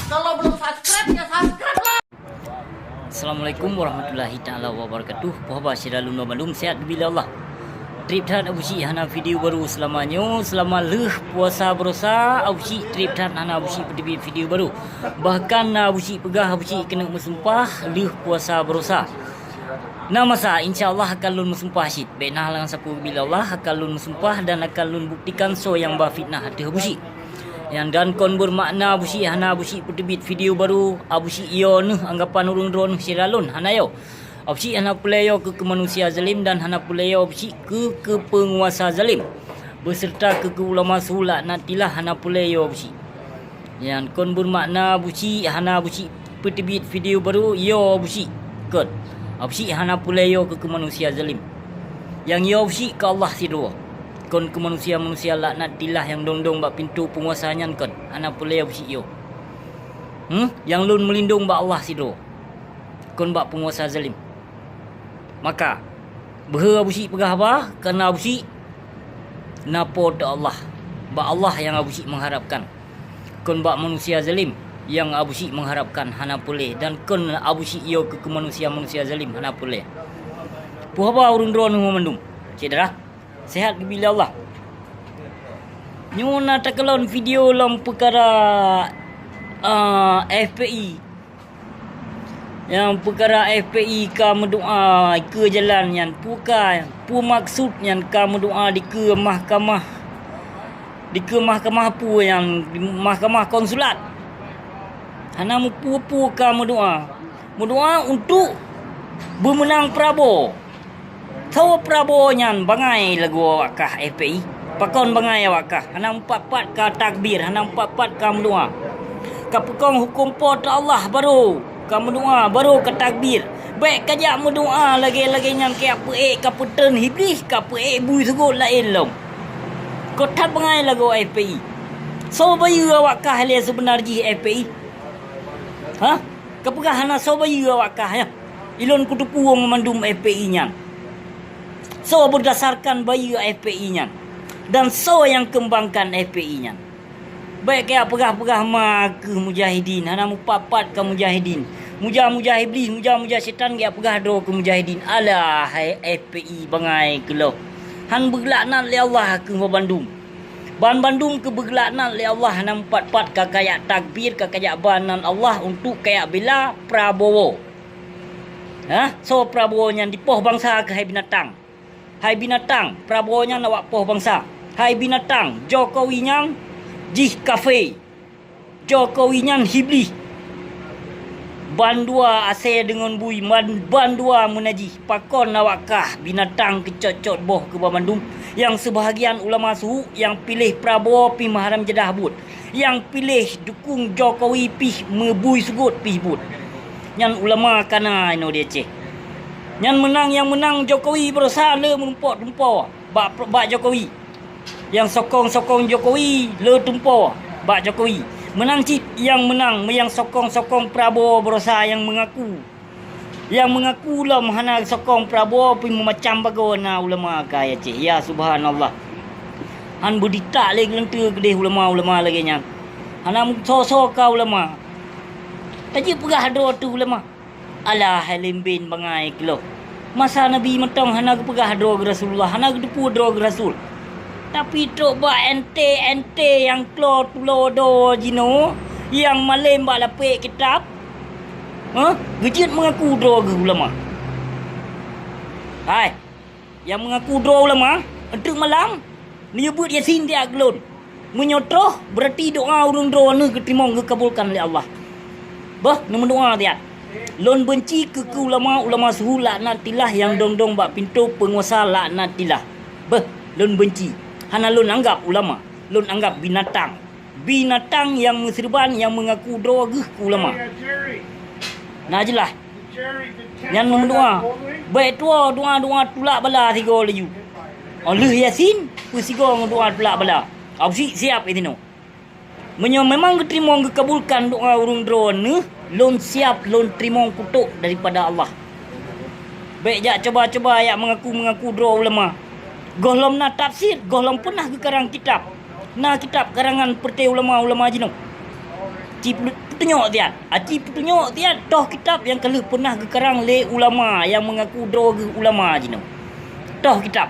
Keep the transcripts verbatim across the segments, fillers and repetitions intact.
Kalau belum subscribe, ya subscribe lah. Assalamualaikum warahmatullahi taala wabarakatuh. Puhaba syedara lôn bandum, sehat geubri lé Allah. Treb that Abusyik hana video baru seulama nyoe, seulama lheueh puasa barosa Abusyik treb that hana Abusyik peuteubiet video baru. Bahkan na Abusyik peugah Abusyik keuneuk meusumpah lheueh puasa barosa. Na masa, insya Allah akan lôn meusumpah cit. Bék na lam sapeue, bila Allah akan lôn meusumpah dan akan lôn buktikan soe nyang ba fitnah ateueh Abusyik. Nyang dan kon beumakna Abusyik hana Abusyik peuteubiet video baru, Abusyik yo neuh anggapan ureuëng droeneuh syedara lôn, hana yo. Abusyik hana peureulée yo keu, keu manusia zalim dan hana peureulée yo Abusyik keu, keu peunguasa zalim, beuseureuta keu, keu ulama su laknatillah, hana peureulée yo Abusyik. Nyan kon beumakna Abusyik hana Abusyik peuteubiet video baru, yo Abusyik kon. Abusyik hana peureulée yo keu, keu manusia zalim. Nyang yo Abusyik keu Allah sidroe. Kon keu manusia-manusia laknatillah nyang dong-dong bak pintoe peunguasa nyan kon. Hana peureulée Abusyik yo. Hmm? Nyang lôn meulindong bak Allah sidroe. Kon bak peunguasa zalim. Maka, beuhe Abusyik peugah haba, kareuna Abusyik na Po teu Allah. Bak Allah nyang Abusyik meuharapkan. Kon bak manusia zalim nyang Abusyik meuharapkan, hana peureulée, dan kon Abusyik yo keu, keu manusia-manusia zalim, hana peureulée. Puhaba ureuëng droeneuh mandum, syedara, sehat geubri lé Allah. Nyoe na takalon video lom peukara, ah, F P I. Nyang peukara F P I ka meudoá dikeue jalan nyan, peue ka, peue maksud nyan ka meudoá dikeue mahkamah, dikeue mahkamah peue nyan, mahkamah konsulat? Hana meupeue-peue ka meudoá. Meudoá untuk beumeunang Prabowo. Soe Prabowo nyan bangai lagoe awak kah F P I? Pakon bangai awak kah? Hana meupat-pat ka takbir, hana meupat-pat ka meudoá. Ka peukong huköm Po teu Allah baru ka meudoá, baru ka takbir. Bék kajak meudoá lagée-lagée nyan, kajak peuék ka peuteun Iblih, ka peuék bui seugot laén lom. Kon that bangai lagoe F P I. Soe bayeue awak kah lé seubeuna jih F P I? Hah? Kapeugah hana soe bayeue awak kah, ya? Ilôn kuteupeue mandum F P I nyan. Soe beudasarkan bayeue F P I nyan? Dan soe nyang keumbangkan F P I nyan? Bék kajak peugah-peugah ma keuh mujahidin, hana meupat-pat ka mujahidin. Muja-muja Iblih, muja-muja syetan kajak peugah droe keu mujahidin. Alah, hai F P I bangai keuloh. Han beugeulaknat lé Allah keuh bandum. Ban bandum keuh beugeulaknat lé Allah, hana meupat-pat ka kajak takbir, ka kajak ba nan Allah untuk kajak bela Prabowo. Hah? Soe Prabowo nyan dipoh bansa keuh, hai binatang? Hai binatang, Prabowo nyan awak poh bansa. Hai binatang, Jokowi nyan jih kafé. Jokowi nyan Iblih. Bandua asée deungon bui, ban-, bandua meunajih. Pakon awak kah binatang keucot-cot boh keu ban mandum, nyang seubahagian ulama su nyang piléh Prabowo pih meuharam jadah buet, nyang piléh dukung Jokowi pih meubui seugot pih buet. Nyan ulama kana inoe di Aceh. Nyan meunang, nyang meunang Jokowi barosa le meurumpok tumpoe bak, bak Jokowi. Nyang sokong-sokong Jokowi le tumpoe bak Jokowi. Meunang cit nyang meunang, nyang sokong-sokong Prabowo barosa nyang meungaku. Nyang meungaku lom hana sokong Prabowo pih meumacam bagoe na ulama ka ya cit. Ya subhanallah. Han beuditak lé geuleunteu keudeh ulama-ulama lagée nyan. Hana meusoe-soe ka ulama. Tajeuet peugah droe teuh ulama. Alah, hai leumbén bangai keuloh. Masa Nabi mantong hana geupeugah droe geu Rasulullah, hana geuteupeue droe geu Rasul. Tapi trok bak ente-ente nyang klo tulo do jinoe, nyang malém bak lapék kitab, hah, geujeuet meungaku droe geu ulama. Hai, nyang meungaku droe ulama, eunteuk malam, neuyue beuet Yasin tiak keu lôn. Meunyoe troh, beurati doa ureuëng droeneuh geuteurimong geukabulkan lé Allah. Beuh, neumeudoa tiat. Lôn beunci keu, keu ulama-ulama su laknatillah nyang dong-dong bak pintoe peunguasa laknatillah. Beuh, lôn beunci. Hana lôn anggab ulama, lôn anggab binatang. Binatang nyang meuseureuban nyang meungaku droe geuh keu ulama. Na jeulaih. Nyan meudoa. Bék tuwoe doa-doa tulak bala sigoe laju. Óh lheueh Yasin, peusigoe ngon doa tulak bala. Abusyik siab i sinoe. Meunyoe memang geuteurimong geukabulkan doa ureuëng droeneuh, lôn siab lôn teurimong kutok daripada Allah. Bék jak cuba-cuba jak meungaku-meungaku droe ulama. Gohlom na tafsir, gohlom peunah geukarang kitab. Na kitab karangan peureuté ulama-ulama jinoe. Ci-, Peutunyok siat, aci peutunyok siat, toh kitab nyang ka lheueh peunah geukarang lé ulama nyang meungaku droe geuh ulama jinoe. Toh kitab.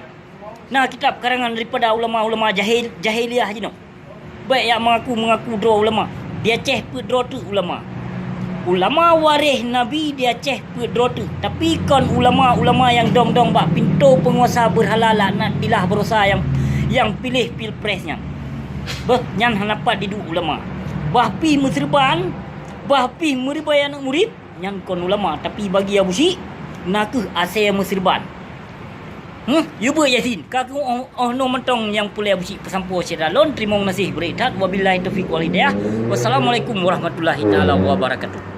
Na kitab karangan daripada ulama-ulama jahil, jahiliyah jinoe. Bèk jak meungaku-meungaku droe ulama. Di Aceh peuet droe teuk ulama. Ulama waréh Nabi di Aceh peuet droe teuk, tapi kon ulama-ulama nyang dong-dong bak pintoe peunguasa beurhala laknatillah baroesa nyang, nyang piléh pilpres nyan. Beuh, nyan hana pat diduek ulama. Bah pih meuseureuban, bah pih meuribèe aneuk murit, nyan kon ulama, tapi bagi Abusyik, na kheueh asèe meuseureuban. Hmm, yue beuet Yasin, ka keuh oh, oh noe mantong nyang peureulèe Abusyik peusampoe syedara lôn, teurimong gaséh bri that, wabillahi taufiq wal hidayah. Wassalamualaikum warahmatullahi taala wabarakatuh.